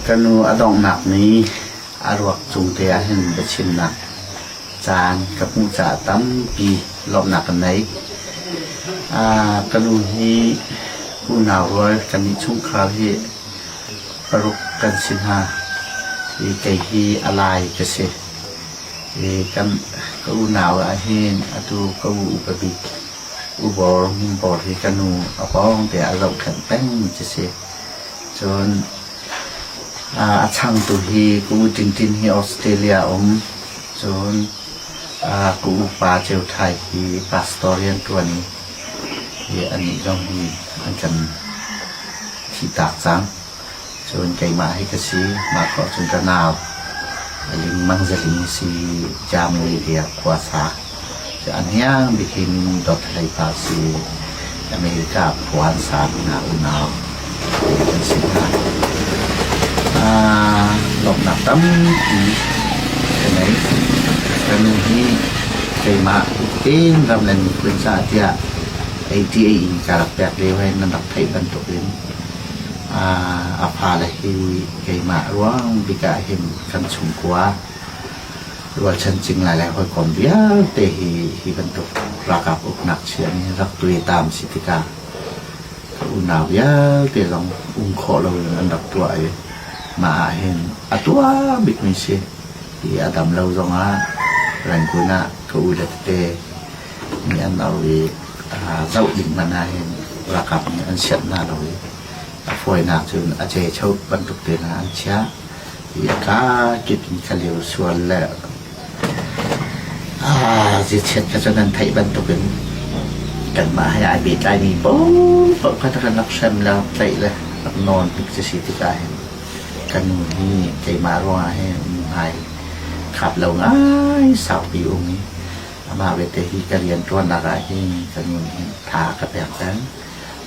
Ka nu a donghnak ni a ruak cung te ah hin biachimnak caan ka hmuh caah tampi lawmhnak ka nei. Ka nu hi unau rual kannih chungkhar hi paruk kan si hna i kei hi a lai ka si. I kan ka unau ahhin atu ka u upa bik U Bor Hmung Bor hi ka nu a pawng te ah a zohkhenh peng ci si. Cun a changtu hi ka u Tintin hi Australia a um. Cun ka upa Ceu Thai hi pastor rianṭuan i hi anih zong hi an kan thihtak cang. Cun keimah hi ka si. Mah khawh cun ka nau Ling Mang Za Ling si Jamui tiah khua sa. Cu an hiang bik hi minung dot hlei pa si. America khua an sa hna unau kan si hna. Lawmhnak tampi ka nei. Ka nu hi keimah tein ram le miphun caah tiah ATA in ka rak pek lio he nan rak theih bantukin a fale hi keimah ruang bik ah hin kan chungkhua rualchan cingla le hawikom vialte hi hi bantuk ralkap uknak chia nih rak tuaitam si tikah ka unau vialte zong um khawh loin an rak tuah i mah ah hin a tuah bikmi si. Hi a dam lo zongah Rangoon ah ka u le tete nih an auh i zoh ding hmanh ah hin ralkap nih an sianh hna lo i a fawinak cun a cecho bantuk te hna an chiah i a kakip in ka lio sual le zichiat kha cu nan theih bantukin kanmah he ai pehtlaimi paohpaoh kha kan rak hrem le rak tlaih le rak nawn bik cu si tikah hin ka nu hi keimah ruangah hin hmai khap lo ngai saupi um i Amah belte hi ka rianṭuannak ah hin ka nu nih hin tha a ka pek peng.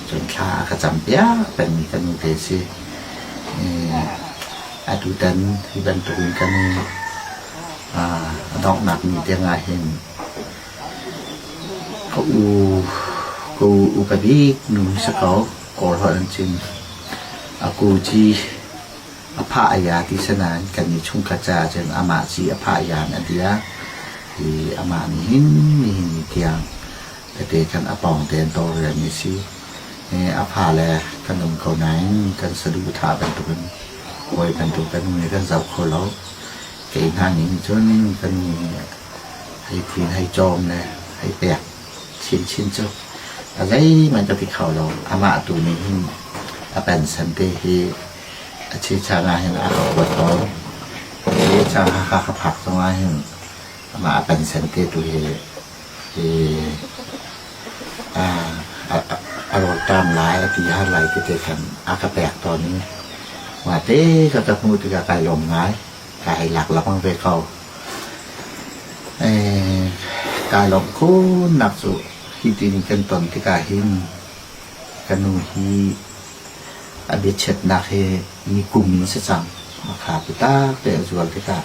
Cun thla a ka campiak pengmi ka nu te a si. Atutan hi bantukin ka nu a donghnak ni tiang ah hin ka u ka u upa bik nu hi si ko Kawl holh an chim. A ku ci A phah a ya ti si nain kannih chungkhat caah cun amah ci a phah yan a ti ah hi amah nih hin nihin ni tiang tete kan a pawng te an tawlrelmi a si. A fale kan um ko nain kan saduhthah bantukin hawi bantuk kan um i kan zoh kho lo. Kei hna nih cun kan hei thin hei cawm le hei pek chinchin cu a zeihmanh ka ti kho lo. Amah tu nih hin a pension te hi A chechan ah hin a ka kuat tawn. Hi cang Hakha ka phak zong ah hin amah a pension te tu hi hi a rawlṭam lai a ti har lai ti te khan a ka pek tawn i mah te ka ka hmuh tikah kai lawm ngai. Kai lak lengmang ve ko. Kai lawmh khunnak cu hi ti nih kan ton tikah hin ka nu hi A biachiatnak hi nikum in si cang. A kha biatak te a zual tikah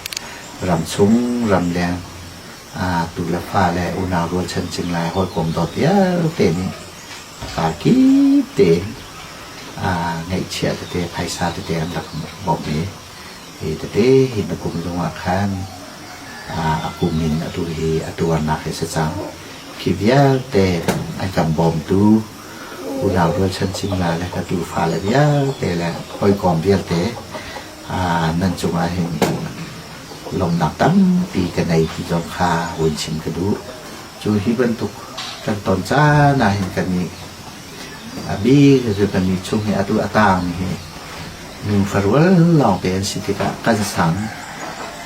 ramchung ramleng tu le fa le unau rualchan cingla hawikom dawt vialte nih a karkip tein ngeihchiah tete phaisa tete an rak bawmh i hi tete hi na kum zongah khan a kum in atu hi a tuarnak hi si cang. Khi vialte an kan bawmtu Unau rualchan cingla le ka tufa le vialte le hawikom vialte nan cungah hin lawmhnak tampi ka nei ti zong kha vun chim ka duh. Cu hi bantuk kan ton caan ah hin kannih a bik cu kannih chung hi atu a taangmi hi nu farual lawngte an si tikah kan sang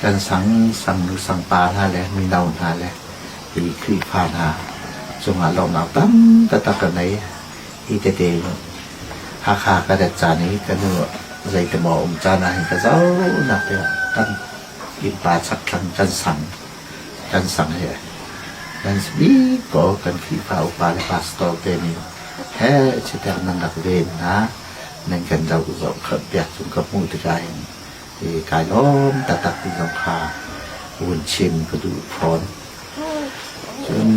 kan sang sangnu sangpa hna le mino hna le hi Khrihfa hna cungah lawmhnak tam taktak ka ngei. Hi tete Hakha ka rat caan i ka nu zeitimaw um caan ah hin ka zohnak te kan innpa chakthlang kan sang kan sang hi kan si bik ko kan Khrihfa upa le pastor te nih he chitek nan rak ven hna nan kan zoh zoh piak cung ka hmuh tikah hin i kai lawm taktak ti zong kha vun chim ka duh fawn. Cun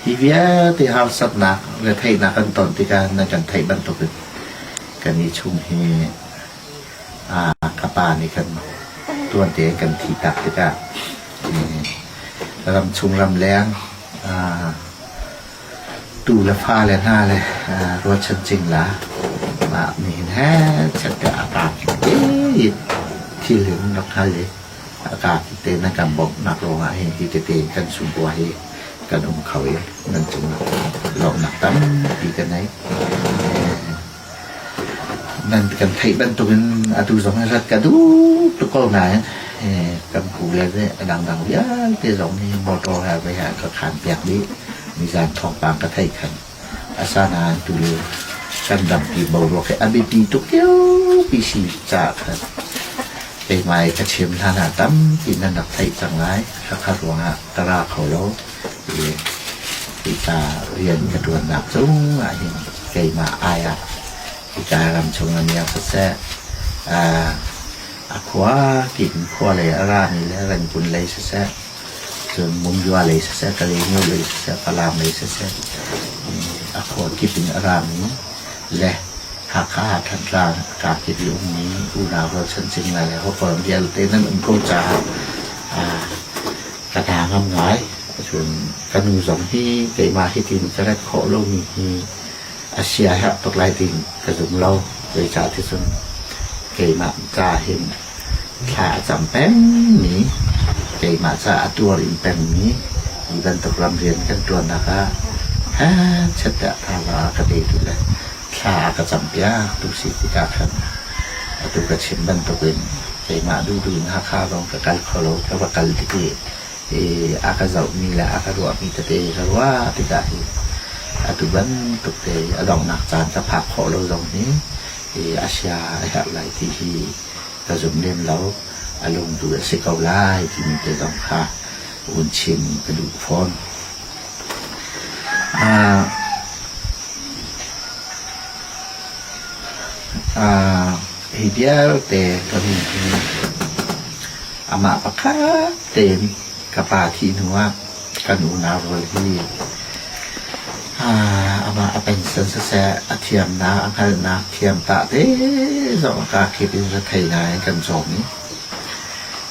hi vialte harsatnak retheihnak kan ton tikah nan kan theih bantukin Kan i chung hi ka pa nih khan tuan tein kan thihtak tikah ramchung ramleng tuu le fale hna le rualchan cingla mah nihin he chiat a kaak i thil in rak hal i a kaak te nan kan bawmhnak ruangah hin hi tete in kan chungkhua hi kan um kho i nan cungah lawmhnak tampi ka nei. Nan kan theih bantukin atu zong hi rat ka duh tuk ko nain kan pu le a dangdang vialte zong hi motor he voi ah ka khan piak dih. Nizan thawngpang ka theih khan asanain tulio kan rampi boruak hi a biapi tuk liopi si caah khan keimah i ka chim hlan ah tampi nan rak theih cang lai. Khakha ruangah ka ra kho lo. Hika rian ka ṭuannak cung ahhin keimah ai ah hika ramchung a miak siseh, a khua kip in khua lei a rami le Rangoon lei siseh, cun Mungzua lei siseh, Kalaymyo lei siseh, Falam lei siseh, a khua kip in a rami le Hakha, Thantlang a kakip i ummi unau rualchan cingla le hawikom vialte nan um ko caah Ka hna ngam ngai. Cun ka nu zong hi keimah hitin ka rat khawh lomi hi a sia herh tuk lai tiin ka zum lo. Zeicah ticun keimah ca hin thla a cam pengmi, keimah ca a tuar in pengmi hi bantuk ramrian kan ṭuannak ah chiat tiah thazaang a ka petu le thla a ka campiak tu si tikah khan atu ka chim bantukin keimah duhduh in Hakha zong ka kal kho lo. Ka va kal tik i a ka zohmi le a ka ruahmi tete ka ruah tikah hi atu bantuk te a donghnak caan ka phak khawh lo zong hi a sia a herh lai ti hi ka zum lem lo. A lungduh a si ko lai timi te zong kha vun chim ka duh fawn. Hi vialte ka min hi amah pakhat tein ka pa thih hnuah kan unau rual hi amah a pension siseh a thiamnak a hngalhnak thiamtah te zong a kakip in rethei ngai in kan cawm i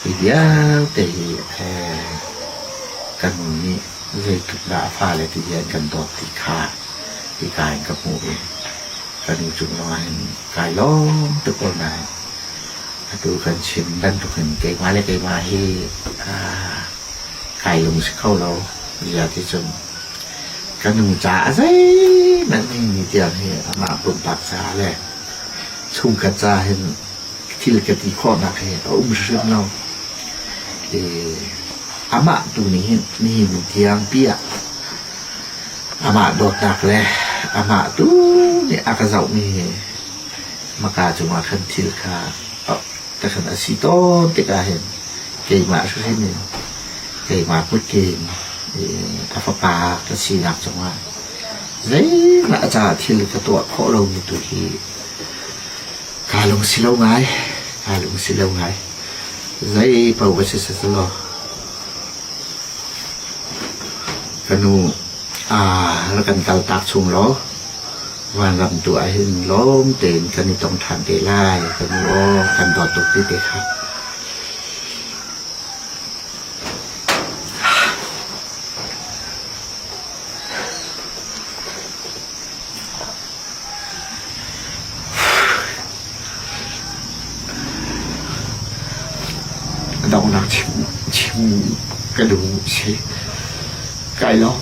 hi vialte hi kan nu nih zeitluk dah a fale ti hi an kan dawt ti kha hika in ka hmuh i ka nu cung zongah hin kai lawm tuk ko nain atu kan chim bantukin keimah le keimah hi kai lung si kho lo zia ti cun ka nu caah zeihmanh ni tiang hi amah pumpak caah le chungkhat caah hin thil ka ti khawhnak hi a um hrim lo. Amah tu nih hin nihin tiang pi ah amah dawtnak le amah tu nih a ka zohmi hi maka cungah khan thil kha ka khan a si tawn tikah hin keimah hrimhrim in keimah kutke in a fapa ka sinak cungah zeihmah a caah thil ka tuah khawh lomi tu hi Kaa lung si lo ngai. Kaa lung si lo ngai. Zei paoh va si selaw ka nu aa rak kan kaltak chung law vanram tu ah hin lawm tein kan i tong ṭhan te lai. Ka nu aw kan dawt tuk ti te kha. Donghnak chim ka duh si. Kai lawm.